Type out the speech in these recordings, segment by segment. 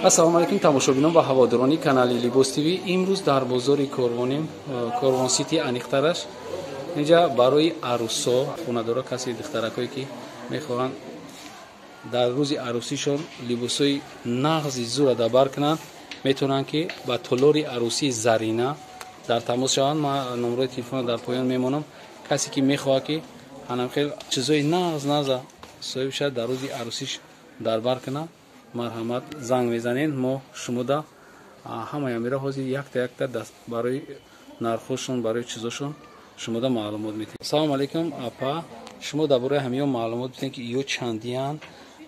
Ассалому алайкум, тамошобинон ва ҳаводорони канали Либос ТВ. Имрӯз дар бозори Корвонем, Корвон Сити аниқтараш. Инҷа барои арӯсо, хонадора, касе духтаракое ки мехоҳанд дар рӯзи арӯсишон либосҳои нағзи зура дабар кунанд, метавонанд ки ба толори арӯсии Зарина дар тамос шаванд. Ман номрои телефонро дар поён мемонам. Касе ки мехоҳад ки ҳанам хел чизҳои нағз нағза соҳиб шавад, дар рӯзи арӯсиш дарбар кунад, марҳамат, занг мезанед. Мо шумода ҳамаи амира ҳозир якта якта барои нархҳошон, барои чизошон шумода маълумот медиҳем. Салому алайкум, апа. Шумо дар бораи ҳамиё маълумот бидиҳем, ки ё чандиянд,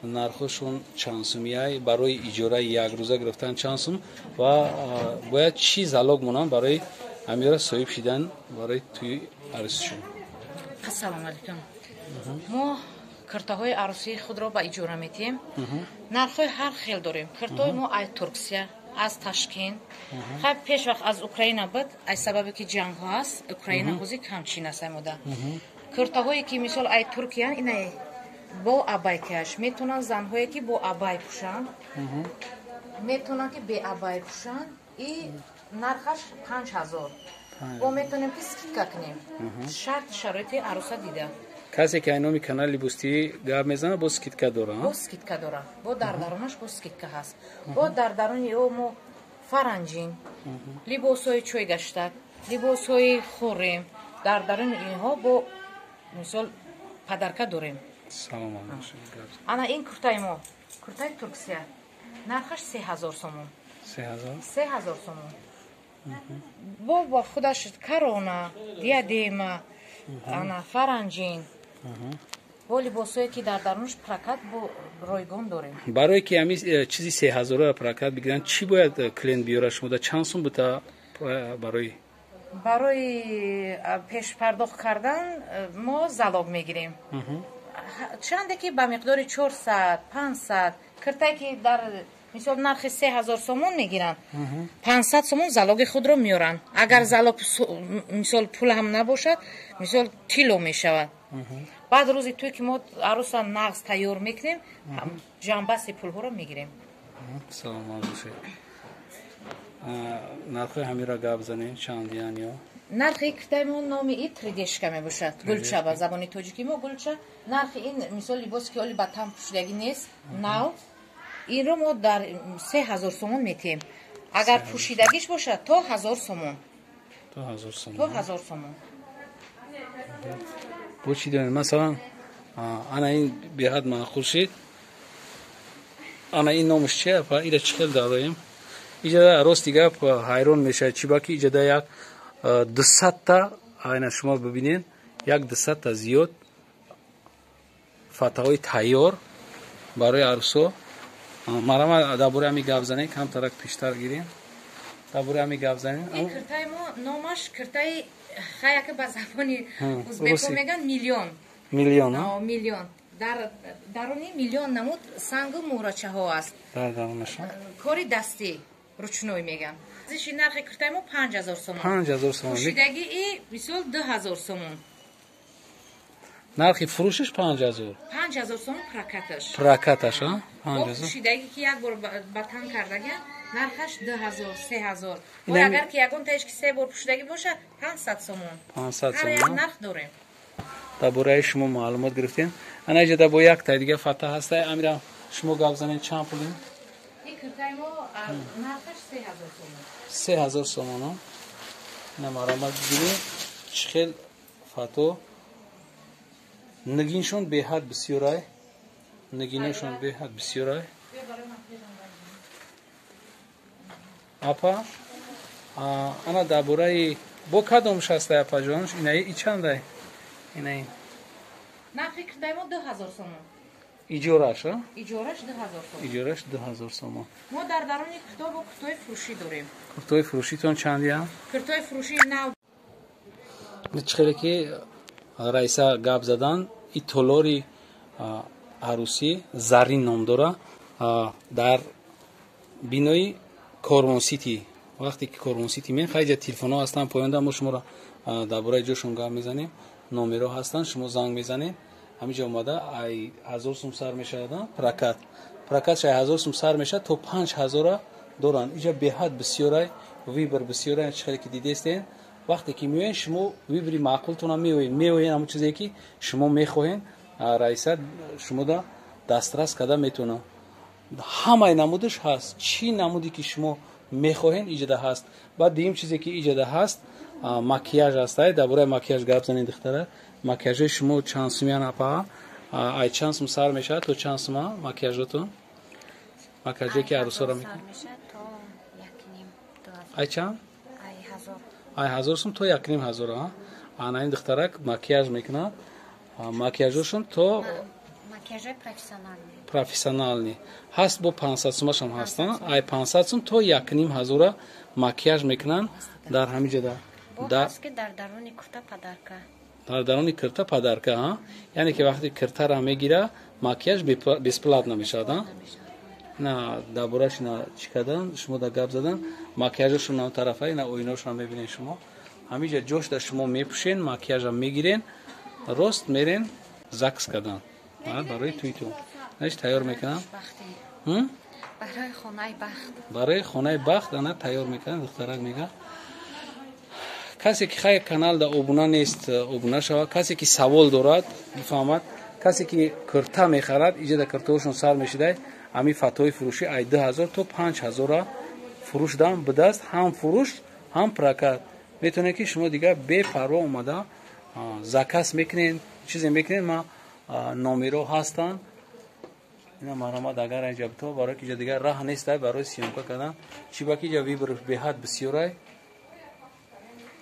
нархҳошон чанд сумияй, барои иҷораи якрӯза гирифтан чанд сум ва бояд чӣ залог монанд барои ҳамиёра соҳиб шидан барои тӯи арӯсишон. Ассалому алайкум. Мо киртаҳои арӯсии худро ба иҷора медиҳем. Нархҳои ҳар хел дорем. Киртаҳои мо аз Турксия, аз Ташкент, хай пеш вақт аз Украина буд, аз сабабе ки ҷангҳо ҳаст, Украина ҳозир камчин аст аймода. Киртаҳое ки мисол ай Туркиян, инай бо абайкаш метавонанд, занҳое ки бо абай пӯшанд, метавонанд ки беабай пӯшанд, и нархаш 5000. Бо метавонем ки скидка кунем, шарт шароити арӯса дида. Касе ки ай номи канали Либос ТВ гап мезанад, бо скидка дора? Бо скидка дора, бо дар дарунаш бо скидка ҳаст. Бо дар даруни ё мо фаранҷин, либосҳои чойгаштак, либосҳои хӯрем, дар даруни инҳо бо мисол подарка дорем. Саломат бошед. Ана ин куртаи мо, куртаи Турксия, нархаш 3000 сомон. 3000? 3000 сомон. Бо худаш корона, диадема, ана фаранҷин, бо либосҳое ки дар дарунаш прокат бо ройгон дорем. Барое ки ҳами чизи 3000-ро прокат бигиранд, чӣ бояд клиент биёрад? Шумода чанд сум бута барои Барои пешпардохт кардан мо залог мегирем, чанде ки ба миқдори 400, 500. Киртае ки дар мисол нархи 3000 сомон мегиранд, 500 сомон залоги худро меоранд. Агар залог мисол пул ҳам набошад, мисол тилло мешавад. Баъд рӯзи тӯй ки мо арӯса нағз тайёр мекунем, ҷамъбасти пулҳоро мегирем. Саломат бошед. Нархҳои ҳамира гап занем, чандиян ё? Нархи киртаи мо номи и тридешка мебошад, гулча, ба забони тоҷикӣ мо гулча. Нархи ин мисол либосе ки оли ба тан пӯшидагӣ нест, нав, инро мо дар 3000 сомон метиҳем. Агар пӯшидагиш бошад, то 1000 сомон. То 1000 сомон. То 1000 сомон. Бо чӣ дорем? Масалан, ана ин беҳад маъқул шид. Ана ин номаш чи, апа? Ира чӣ хел дароем? Иҷада рости гап ҳайрон мешавад, чӣ ба ки иҷада як 200-та, айна шумо бибинед, як 200-та зиёд фатаҳои тайёр барои арӯсо. Марама, дар бораи ҳами гап занем, камтарак пештар гирем, дар бораи ҳами гап занем. Ин киртаи мо номаш киртаи хаяка, ба забони узбеко меган миллион. Миллион? Миллион. Дар даруни миллион намуд сангу мӯрачаҳо аст. Дар дарунаш кори дастӣ, ручной меган. Зиши нархи киртаи мо 5000 сомон. 5000 сомон. Пӯшидаги и мисол 2000 сомон. Нархи фурӯшаш 5000? 5000 сомон прокаташ. Прокаташ. 5000. Пӯшидаги ки як бор ба тан кардаган, нархаш 2000, 3000. Агар ки ягон таиш ки се бор пӯшидагӣ бошад, 500 сомон. 500 Ҳар як сомон. нарх дорем. Дар бораи шумо маълумот гирифтем. Ана иҷода бо як таи дига фата ҳастай. Амира шумо гап занед, чанд пулин? Ин киртаи мо нархаш 3000 сомон. 3000 сомон. Ина маромад бигирем, чӣ хел фато, нигиншон беҳад бисёрай, нигинашон беҳад бисёрай. Апа, ана дар бораи бо кадомш ҳастай, апаҷон? Инаи и чандай, инаи? Нархи киртаи мо 2000 сомон. Иҷораш? Иҷораш 2000 сомон. Иҷораш 2000 сомон. Мо дар даруни курто бо куртои фурӯшӣ дорем. Куртои фурӯшитон чандия? Куртои фурӯшӣ нав. Чӣ хеле ки раиса гап задан, и толори арӯсӣ Зарин ном дора, дар бинои Корвон Сити. Вақте ки Корвон Сити мен хайҷа, телефонҳо ҳастанд поёнда, мо шуморо дар бораи ҷошон гап мезанем, номерҳо ҳастанд, шумо занг мезанед, ҳамиҷа омада ай 1000 сум сар мешавад прокат. Прокат 1000 сум сар мешавад то 5000 доранд. Иҷа беҳад бисёрай, выбор бисёрай, чӣ хеле ки дидестен. Вақте ки меоен, шумо выбори маъқултона меоен, меоен ҳамон чизе ки шумо мехоҳен, Раиса шумода дастрас карда метавонад. Ҳамаи намудаш ҳаст, чӣ намуде ки шумо мехоҳен, иҷода ҳаст. Баъд дуюм чизе ки иҷода ҳаст, макияж ҳаст. Дар бораи макияж гап занед, духтара. Макияжои шумо чанд сумян, апа? Ай чанд сум сар мешавад то чанд сума макияжотон? Макияжое ки арӯсоро мекунад. Ай чанд? Ай 1000 сум то 1500. Ана ин духтарак макияж мекунад. Макияжошон то профессиональный ҳаст, бо 500 сумашам ҳастанд. Ай 500 сум то 1500 макияж мекунанд дар ҳамин ҷода. Дар даруни кирта подарка, яъне ки вақте киртара мегира, макияж бесплатно мешавад. На дар бораш на чӣ кардан, шумо да гап задан. Макияжашон на тарафай, на оиношон мебинед шумо. Ҳамиҷа ҷошда шумо мепӯшен, макияжам мегирен, рост мерен ЗАГС кардан барои туйтун. Наш тайёр мекунам. Барои хонаи бахт. Барои хонаи бахт ана тайёр мекунам, духтарак мега. Касе ки хай канал да обуна нест, обуна шавад. Касе ки савол дорад, бифаҳмад. Касе ки кирта мехарад, иҷа да киртаҳошон сар мешидай. Ҳамин фатои фурӯшӣ ай 2000 то 5000 фурӯш дам бидаст, ҳам фурӯш, ҳам прокат. Метавонед ки шумо дигар бепарво омада заказ мекунед, чизе мекунед, ма номеро ҳастанд. Ина марҳамат, агар инҷа бито, барои ки иҷа дигар раҳ нестай барои съёмка кардан. Чӣ ба ки иҷа выбор беҳад бисёрай.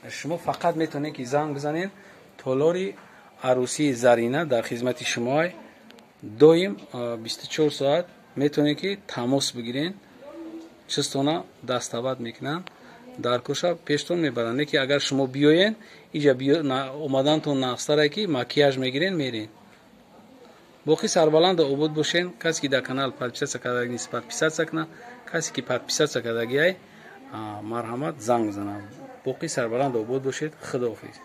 Шумо фақат метавонед ки занг бизанед. Толори арӯсии Зарина дар хизмати шумоай. Доим 24 соат метавонед ки тамос бигирен, чистона доставать мекунанд, дар кӯша пештон мебаранд. Не ки агар шумо биёен, иҷа омадантон нақстаре ки макияж мегирен, мерен. Боқӣ сарбаланда обод бошен. Касе ки дар канал подписаться кардаги нест, подписаться кунад. Касе ки подписаться кардагиай, марҳамат, занг занад. Боқӣ сарбаланда обод бошед. Худоҳофиз.